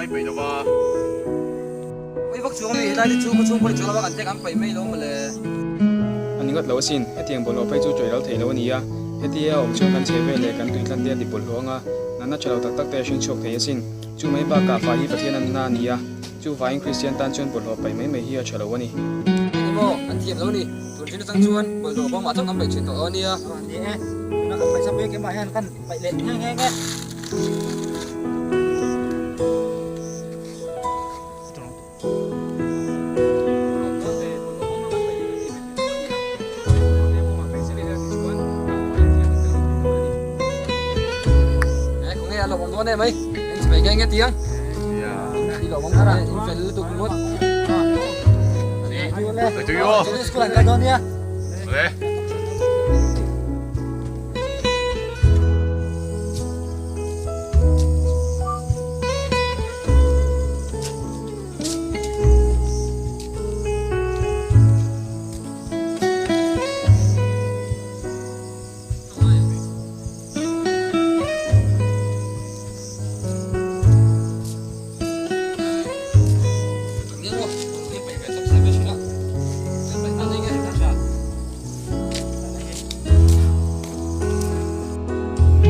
mai peih lova. Pawi vak chuang mi, helai te chu khaw chhung pawh ni chuang lova kan tek an paih mai lo mawle. A ni ngawt lo asin, hetiang bawlhhlawh phei chu chawi ral thei lo a ni a, hetia a awm chuan kan chhe vel leh kan tui tlan te a ti bawlhhlawh ang a, natna tha lo tak tak te a hring chhuak thei asin. Chu mai bakah fai hi Pathian a nuna a ni a, chuvangin Kristian tan chuan bawlhhlawh paih mai mai hi a tha lo a ni. Eng emaw an thiam lo a ni, tun thin atang chuan bawlhhlawh bawmah chuan kan paih thin tawh a nia. Ni e, tuna kan paih sak mek emah hian kan paih leh nghe nghe nghe.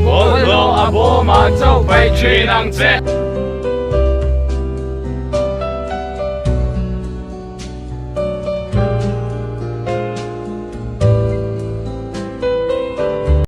Bawlhhlawh a bawmah chauh paih thin ang che.